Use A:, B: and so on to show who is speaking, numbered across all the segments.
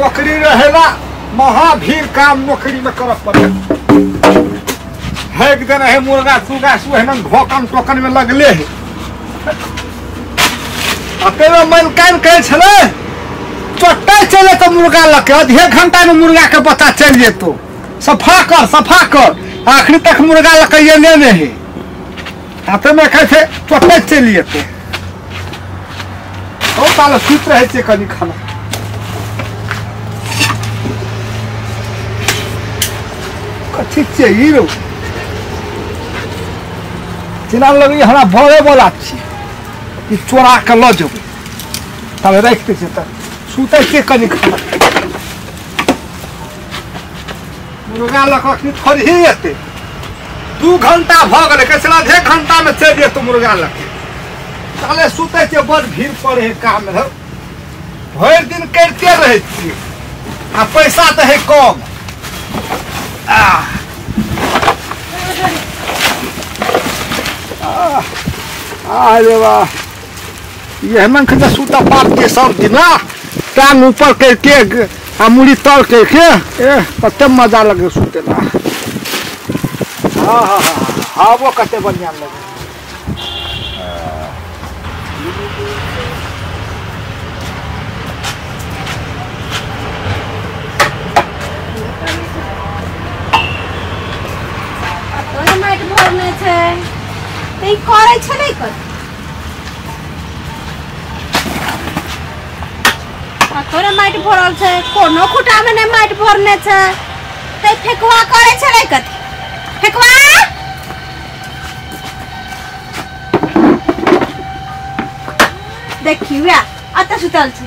A: नौकरी रहेला महाभीर काम नौकरी में करऽ पड़े। हेक दे रहे मुर्गा सुगा सुहनन भोकन टोकन में लगले है। आ तेरे मन कान कहै छलै चट्टै चले तो मुर्गा लके आधे घंटा में मुर्गा के पता चल जेतो। सफा कर आखिरी तक मुर्गा लके ये लेने है। आ ते में कहै छै चट्टै चलि जेतो। ओ ताले सुत रहै छै कनी खाना। कथी छियै ई रौ? जेना लगैए हमरा भरे वाला छी ई चोरा के लऽ जेबै। तब राखि दै छियै तऽ सुतै छियै कनी खाना। मुर्गा लऽ कऽ अखनी थोड़े ही एतै। 2 घंटा भऽ गेलै, कहै छलै आधे घंटा में चलि जेतौ मुर्गा लऽ के। ताले सुतै छियै, बड़ भीड़ पड़े है काम में। भरि दिन करिते रहै छियै आ पैसा तऽ है कम। अरे वाह, ये मन के सुता पाप के सब दिना टांग ऊपर करके आ मुड़ी तर करके ए कते मजा लगे सुते ला। हाँ हाँ हाँ हाँ वो कते बढ़िया लगे।
B: माटि भरने छै तऽ ई करै छलै कथी? तोरे माटि भरल छै, कोनो खुटा में नहि माटि भरने छै, तऽ फेकुआ करै छलै कथी? फेकुआ देखी वएह अतऽ सुतल छै।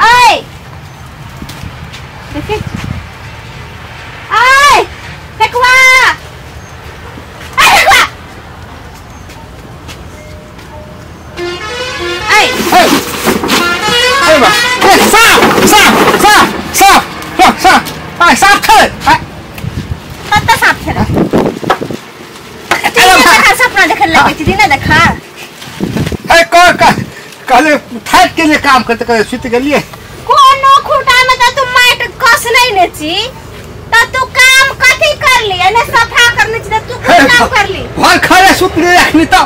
B: ऐ देखी ऐ फेकुआ, ऐ फेकुआ, ऐ
A: ए बा ए साफ साफ साफ साफ साफ साफ साफ छै।
B: कत्ता साफ छै? अरे सपना देखल लगै छै दिने देखा।
A: ए कर कहले थाक के लिए काम करते करते सुति गेलियै।
B: कोनो खूटा में त तू माटि कस नहीं ने छी त तू काम कथी करली? एने सफा करने छी त तू कोन काम करली?
A: भर खरे सुतली अखनी त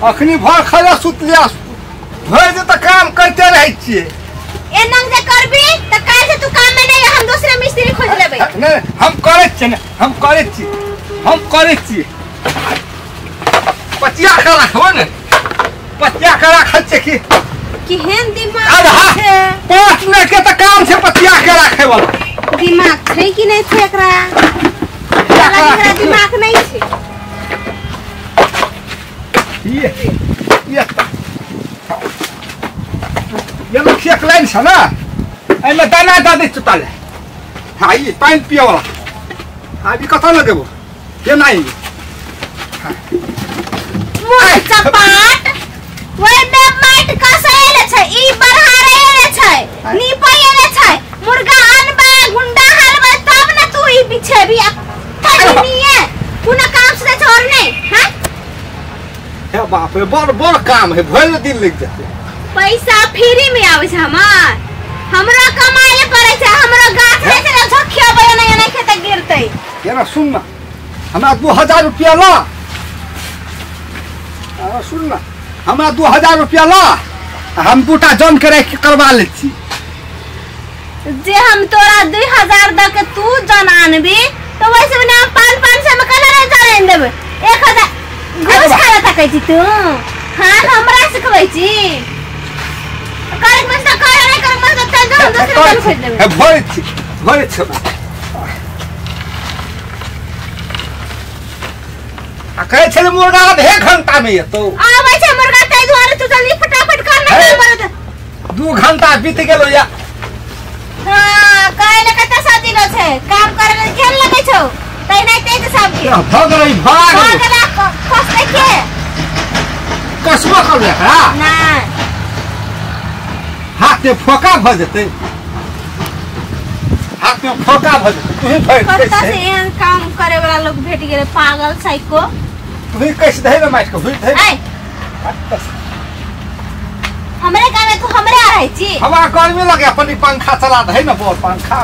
A: अखनी भर खरे सुतली भरि दिन त काम करते रहै छियै।
B: एना जे करबी त काल्हि से तू काम में नहीं, हम दूसरे मिस्त्री खोज लेबै।
A: नहीं हम करै छियै ने, हम करै छियै, हम करै छियै। पतिया के राखबो ने, पतिया के राखल छै कि
B: केहन दिमाग छै?
A: 5 मिनट के त काम छै पतिया के राखे वाला।
B: दिमाग छै कि नहीं छै एकरा? एकरा दिमाग नहीं छै।
A: ये ये लखिया के लाइन छै ना, एहिमे दाना दऽ दै छियै ताले। हाँ ई पानि पियै वाला। हाँ ई कतऽ लगेबो? ये नहीं
B: मुँह चपाट ओहि में माटि कसैले छै, ई बढ़ारैले छै, नीपैले छै। मुर्गा अनबै गुंडा हलबै तब ने तू ई बिछेबी। आ पहिनिए कोनो काम से छोड़ नहीं। हां
A: हे बाप रे, बड़ बड़ काम है, भरि दिन लग जेतै।
B: पैसा फ्री में आबै छै हमार, हमरा कमाए ले पड़ै छै। हमरा गाछ रहै छै ने झखियाबै नै एना खेत गिरतै।
A: ये सुन ना, हमरा 2000 रुपया ला। सुन ना, हमरा 2000 रुपया ला, हम 2टा जन के राखि करवा लै छी।
B: जे हम तोरा 2000 द के तू जन आनबी तो वैसे भी हम 5-500 में कना नहीं जन आनि देबै। 1000 घूस खाना तकै छी तू? हाँ हमरा सिखबै छी? करे के बस कर, नहीं करे बस चल जा, हम दूसरे जन खोज लेबै।
A: भरै छी, भरै छी। आ कहै छलै मुर्गा आधे घंटा में एतौ।
B: आबै छै मुर्गा तै दुआरे तू जल्दी फटाफट कर ना।
A: 2 घंटा बीत गेलो या।
B: हां काहे कते साथी लो छै काम करे ले केहन लगै छौ? तै नै तै त सब के
A: भऽ गेलै, भाग
B: भऽ गेलै। कसै के
A: कसबो करबै एकरा?
B: नै,
A: हाथ में फोका भऽ जेतै, हाथ में फोका भऽ जेतै। तू ही भरि
B: कतऽ से एहन काम करे वाला लोग भेट गेलै पागल साइको।
A: तू ही कैसे दही ना माइट के हुई दही।
B: ऐ
A: बस
B: हमरे काम है तू हमरे आ रहै छी।
A: हमरा गर्मी लगे अपन पंखा चला दे ना बोल पंखा।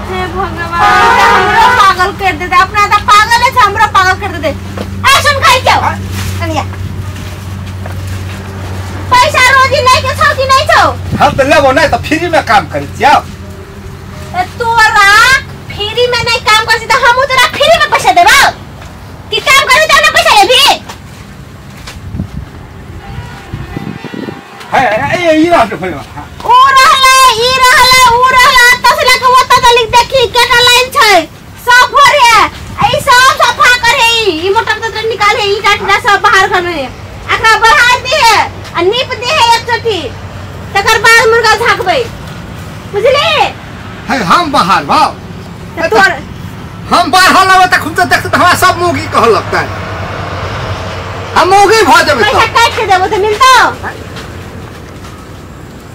B: हे भगवान हमरो पागल कर देते अपना त पागल है हमरो पागल कर देते। आ सुन खाई जाओ कनिया पैसा रोजी नहीं के छौ कि नहीं छौ?
A: हम त लेबो नहीं त फ्री में काम करै छियौ।
B: तोरा फ्री में नहीं काम करै छी त हमहु तोरा फ्री में पैसा देबौ कि काम करू त ना पैसा लेबी?
A: है ए ई रहल भइल
B: ओ रहले ई रहले ऊ रहले तसला के ओत त लिख देखी केटा लाइन छै सब भर है ई सब सफा करे ई मोटर त निकाले ई टाटा सब बाहर करने एकरा बढ़ा दे आ नीप दे है एक चोटी तकर बाद मुर्गा झाकबै बुझली?
A: है हम बाहर भाव
B: त तोर
A: हम बाहर लावे त खुद देख त हमरा सब मोगी कह लगता है हम मोगी भ जेबै
B: पैसा काट के देबो त मिलतो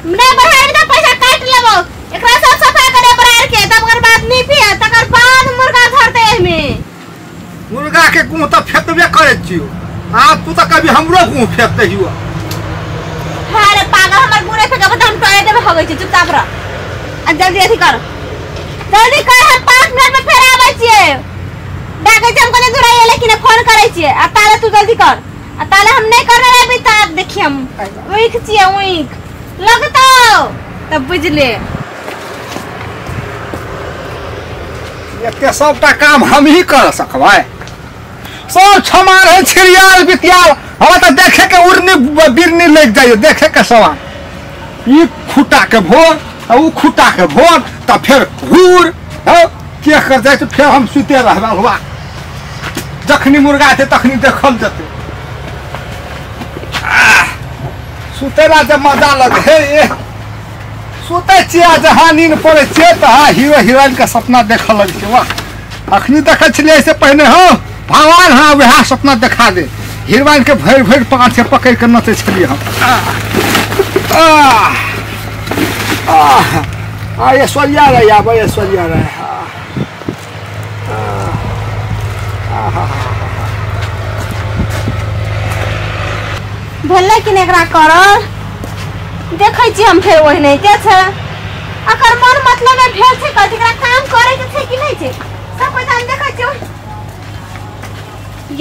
B: नहीं बढ़ाई त पैसा काट लेबो एकरा सब सफा करे बढ़ाई के तब ओकर बाद नीपी तकर बाद मुर्गा धरते एमे।
A: मुर्गा के गुह त फेकबे करै छियो आ तू त कभी हमरो गुह फेकते हियो।
B: अरे पागल हमर गुरे फेकब त हम टॉयलेट में हगै छी चुपचाप रह आ जल्दी अथी कर जल्दी कर हम 5 मिनट में फेर आबै छियै डाकै छी हम कने दूर आइए लेकिन फोन करै छियै आ ताले तू जल्दी कर आ ताले हम नहीं करने रहबी त देखी हम ऊख छियै ऊख लगतो तब बुझले।
A: एते सबटा काम हम ही कर सकबै सब क्षमा रहे छिड़ियाल बितियाल हमरा त देखे के उड़नी बिरनी लग जाइए देखे के सवाल ई खुटा के भोर आ ऊ खुटा के भोर त फेर घूर हो के कर जाय फेर हम सुते रहबै हुआ जखनी मुर्गा थे तखनी देखल जेतै। सुतेला जे मजा लगे हे सुते छियै जहाँ नींद पड़ै छियै तहाँ हीरो हीरोइन के सपना देखऽ लगै छै। वाह अखनी देखै छलियै एहिसँ पहिने हो भगवान हाँ वएह सपना देखा दे हीरोइन के भरि भरि पाँच के पकड़ि के नचै छलियै हम। आ ऐश्वर्या राय आबै ऐश्वर्या राय
B: भेलै कि नहि एकरा करल देखै छी हम फेर ओहिनाहिते छै अकर मन मतलब भेल छै कथी एकरा काम करे के छै कि नहीं छै सब पैसा हम देखै छी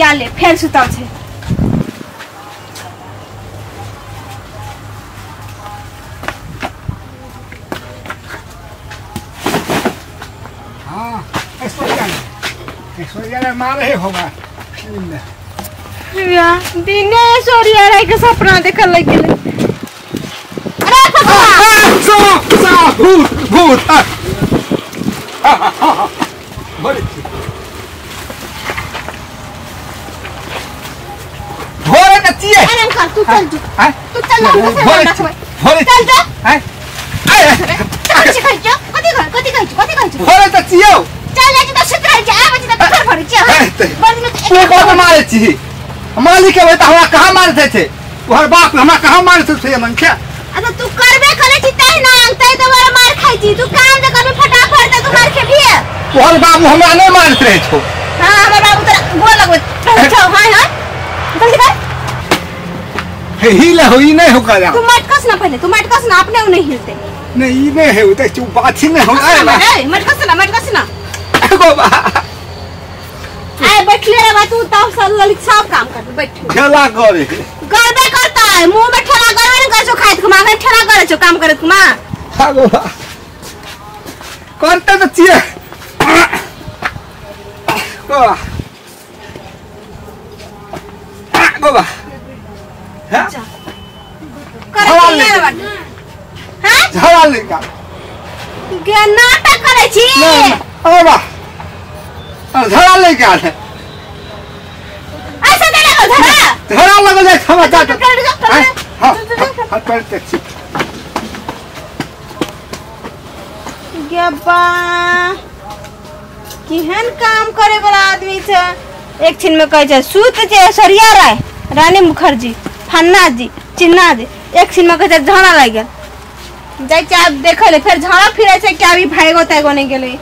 B: या ले फेर सुतल छै।
A: हाँ ऐश्वर्या ऐश्वर्या राय मारे होगा फिल्म में
B: दिने ऐश्वर्या राय के सपना देखल लग गेलै। अरे
A: सा भूत भूत भोरे के चियै
B: आराम कर तू चल जो तू चल हम
A: भोरे
B: चल जो
A: आय
B: कथी कहै छौ कथी कहै कथी कहै छौ कथी कहै छौ
A: भोरे त चियौ
B: चल जाइ छी त सुति रहै छी आबै छी त फेर भरै छी
A: तू कत मारै छी मालिक के त हमरा कहाँ मारते थे तोहर बाप हमरा कहाँ मारते थे मनखे?
B: अच्छा तू करबे करे छी तै ना तै दोबारा मार खाइ छी तू काम जे करबे फटाफट त तू मार खेबी।
A: तोहर बाबू हमरा नहीं मारत रहे छौ।
B: हां हमर बाबू तोरा गोर लगबैत छौ। हां हां जल्दी कर
A: हे हिल हो ई नहीं हो करा
B: तू मटकस ना पहले तू मटकस ना अपने नहीं हिलते
A: नहीं ई नहीं है त तू बात ही नहीं हो
B: ए मटकस ना मटकस ना
A: बाबा
B: आए बैठले रह तू तब सब ललित सब काम कर बैठ
A: ठेला करे
B: करबे करता है मुंह में ठेला करबे न करे छौ खाइत कुमा ठेला करे छौ काम करत कुमा।
A: हां बाबा करते त छियै बाबा बाबा हां
B: करे हां
A: झड़ा लेगा
B: गे नाटक करे छी
A: अरे बा झड़ा लेके आल है
B: ऐसे दे लगो झड़ा
A: झड़ा लगल जाय हमरा जा हां हां करते छी
B: गे बा केहन काम करे वाला आदमी छै। एक छिन में कहै छै सुत जे ऐश्वर्या राय रानी मुखर्जी फन्ना जी चिन्ना जी एक छिन में कहै छै झड़ा लागि गेल जाइ छै आब देखै ले फेर झड़ा फिरै छै कि अभी भागो तागो नहीं गेलै।